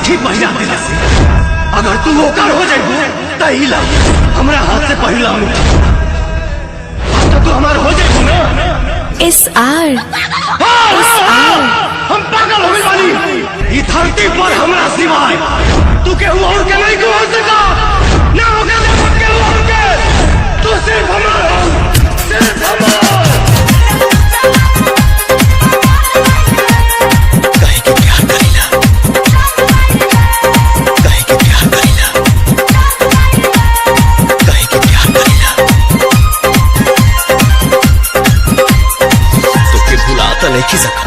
अंगूठी पहिरा देला से अगर तू ओकर हो जाइबू त ई ला हमरा हाथ से पहिला अंगूठी। अब तो तू हमार हो जाइबू ना। एस आर हाँ, हाँ, हम पागल हो गइल बानी। ई धरती पर हमरा सिवाय तू केहू और के नहीं हो सका ना होगा केहू और के। तू सिर्फ हमार हो, सिर्फ हमार। कहे के प्यार करीला, कहे के प्यार करीला, कहे के प्यार करीला। तोके भुला त नहीं सका।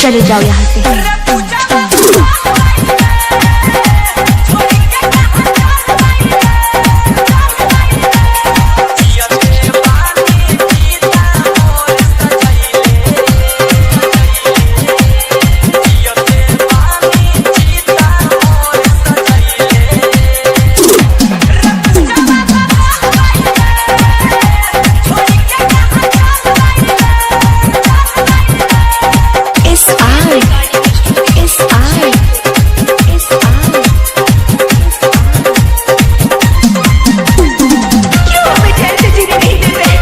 चले जाओ यहाँ से। S R S R S R. क्यों हमें चैन से जीने नहीं देते?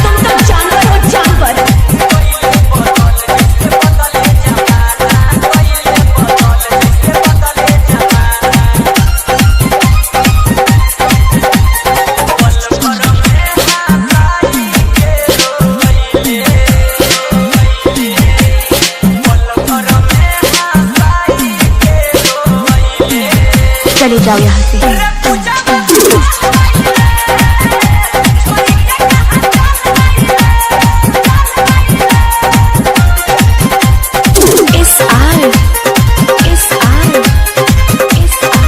तुम तो जानवर हो, जानवर। चले जाओ यहाँ से। S R S R S R.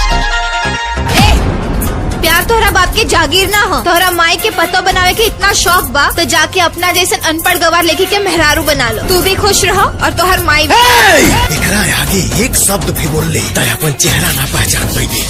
ए, प्यार तोहरा बाप के जागीर ना हो। तोहरा माई के पतो बनावे के इतना शौक बा तो जाके अपना जैसन अनपढ़ गवार लेके के मेहरारू बना लो। तू भी खुश रहो और तोहर माई भी। एकरा आगे एक शब्द भी बोल ले त अपन चेहरा ना पहचान पैबे।